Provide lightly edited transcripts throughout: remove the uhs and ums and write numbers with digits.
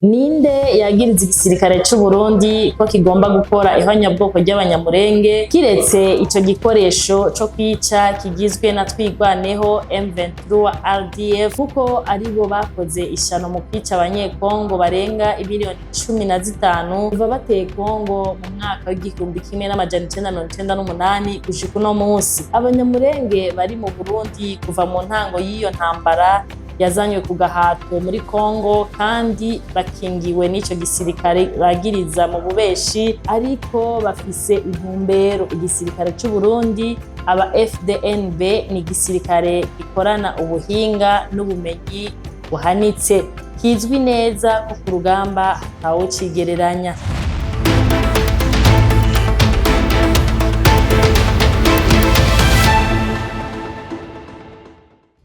Ninde yagiriza igisirikare c'Uburundi ko kigomba gukora ihonyabwoko ry'Abanyamulenge, kiretse ico gikoresho co kwica kigizwe na Twigwaneho, M23, RDF, kuko aribo bakoze ishano mu kwica Abanyekongo barenga imiliyoni 15 kuva bateye Kongo mu mwaka w'1998 gushika uno musi. Abanyamulenge bari mu Burundi kuva mu ntango y'iyo ntambara yazanywe ku gahato muri Kongo, kandi bakingiwe n'ico gisirikare bagiriza mu bubeshi, ariko bafise intumbero. Igisirikare c'u Burundi aba FDNB ni igisirikare gikorana ubuhinga n'ubumenyi buhanitse, kizwi neza ko ku rugamba atawocigereranya.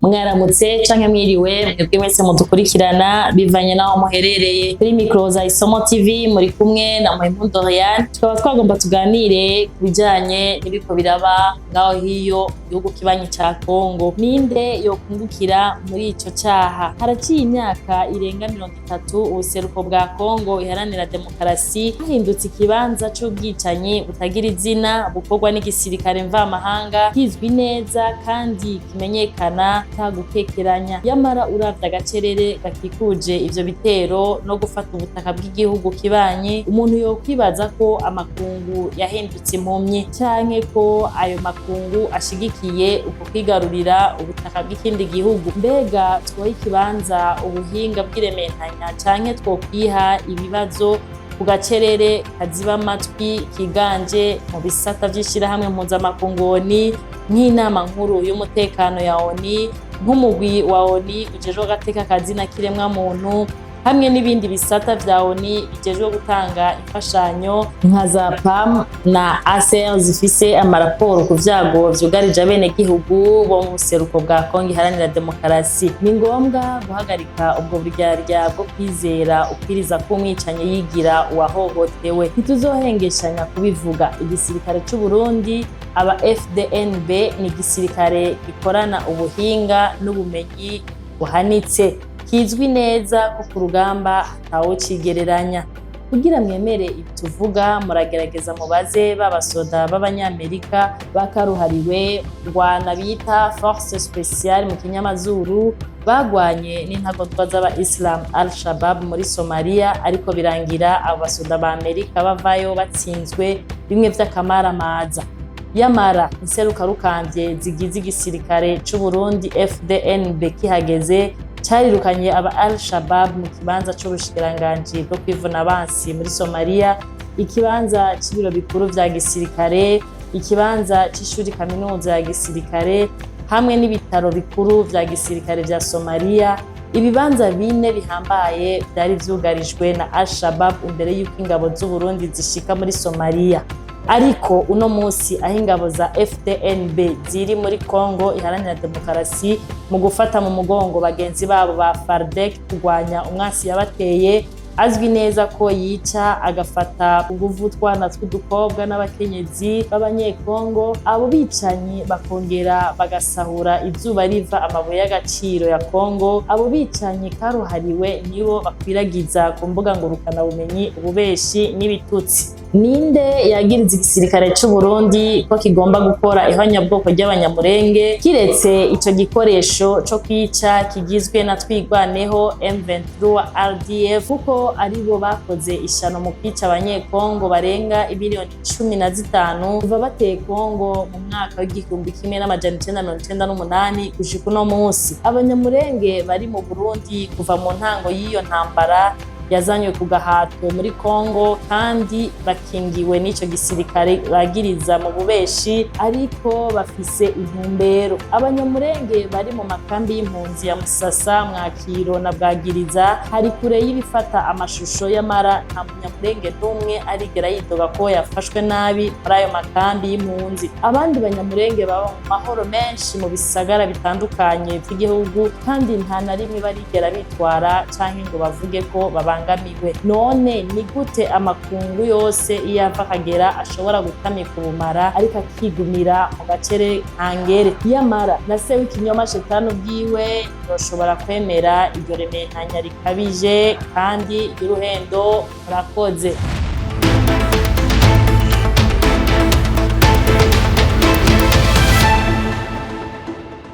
Mwaramutse canke mwiriwe mwebwe mwese mudukurikirana bivanye n'aho muherereye. Kuri mikro za Isomo TV muri kumwe na Muhimu Doriane, tukaba twagomba tuganire ku bijanye n'ibiko biraba ngaho hiyo mu gihugu kibanyi ca Kongo. Ninde yokungukira muri ico caha? Haraciye imyaka irenga 30 ubuseruko bwa Kongo iharanira demokarasi hahindutse ikibanza c'ubwicanyi butagira izina bukorwa n'igisirikare mvamahanga kizwi neza kandi kimenyekana ata gukekeranya. Yamara uravye agacerere gakikuje ivyo bitero no gufata ubutaka bw'igihugu kibanyi, umuntu yokwibaza ko amakungu yahindutse impumyi, canke ko ayo makungu ashigikiye uko kwigarurira ubutaka bw'ikindi gihugu. Mbega twoha ikibanza ubuhinga bw'irementanya, canke twokwiha ibibazo ku gacerere kaziba amatwi kiganje mu bisata vy'ishirahamwe mpuzamakungu ONU, nk'inama nkuru y'umutekano ya ONU, nk'umugwi wa ONU ujejwe agateka kazina kiremwa muntu, hamwe n'ibindi bisata vya ONU bijejwe gutanga imfashanyo nka za PAM na ACR zifise amaraporo ku vyago vyugarije abenegihugu bo mu buseruko bwa Kongo iharanira demokarasi? Ni ngombwa guhagarika ubwo buryarya bwo kwizera ukwiriza k'umwicanyi yigira uwahohotewe. Ntituzohengeshanya kubivuga, igisirikare c'u Burundi aba FDNB ni igisirikare gikorana ubuhinga n'ubumenyi buhanitse, kizwi neza ko ku rugamba atawocigereranya. Kugira mwemere ibi tuvuga, muragerageza mubaze b'abasoda b'Abanyamerika bakaruhariwe kurwana bita Force Speciale mu kinyamazuru, bagwanye n'intagondwa z'aba Islam Al Shabab muri Somalia, ariko birangira abo basoda ba Amerika bavayo batsinzwe bimwe vy'akamaramaza. Yamara inserukarukamvye zigize igisirikare c'u Burundi FDNB kihageze carirukanye aba Al Shabab mu kibanza c'ubushikiranganji bwo kwivuna abansi muri Somalia, ikibanza c'ibiro bikuru vya gisirikare, ikibanza c'ishuri kaminuza ya gisirikare, hamwe n'ibitaro bikuru vya gisirikare vya Somalia. Ibibanza bine bihambaye vyari vyugarijwe na Al Shabab imbere y'uko ingabo z'u Burundi zishika muri Somalia. Ariko uno musi aho ingabo za FDNB ziri muri Kongo iharanira demokarasi mu gufata mu mugongo bagenzi babo ba FARDC kurwanya umwasi yabateye, azwi neza ko yica agafata uguvu utwana tw'udukobwa n'abakenyezi b'Abanyekongo, abo bicanyi bakongera bagasahura izuba riva amabuye y'agaciro ya Kongo, abo bicanyi karuhariwe nibo bakwiragiza ku mbuga ngurukanabumenyi ububeshi n'ibitutsi. Ninde yagiriza igisirikare c'u Burundi ko kigomba gukora ihonyabwoko ry'Abanyamulenge, kiretse ico gikoresho co kwica kigizwe na Twigwaneho, M23, RDF, kuko aribo bakoze ishano mu kwica Abanyekongo barenga imiliyoni 15 kuva bateye Kongo mu mwaka w'1998 gushika uno musi. Abanyamulenge bari mu Burundi kuva mu ntango y'iyo ntambara yazanywe ku gahato muri Kongo, kandi bakingiwe n'ico gisirikare bagiriza mu bubeshi, ariko bafise intumbero. Abanyamulenge bari mu makambi y'impunzi ya Musasa, Mwakiro na Bwagiriza, hari kure y'ibifata amashusho, y'amara nta munyamulenge n'umwe arigera yidoga ko yafashwe nabi muri ayo makambi y'impunzi. Abandi banyamulenge baba mu mahoro menshi mu bisagara bitandukanye vy'igihugu, kandi nta na rimwe barigera bitwara canke ngo bavuge ko babangamiwe. babangamiwe. None ni gute amakungu yose iyo ava akagera ashobora gutamika ubumara, ariko akigumira mu gacere ntangere? Yamara na se w'ikinyoma Shetani ubwiwe ntiyoshobora kwemera iryo rementanya rikabije kandi ry'uruhendo. Murakoze.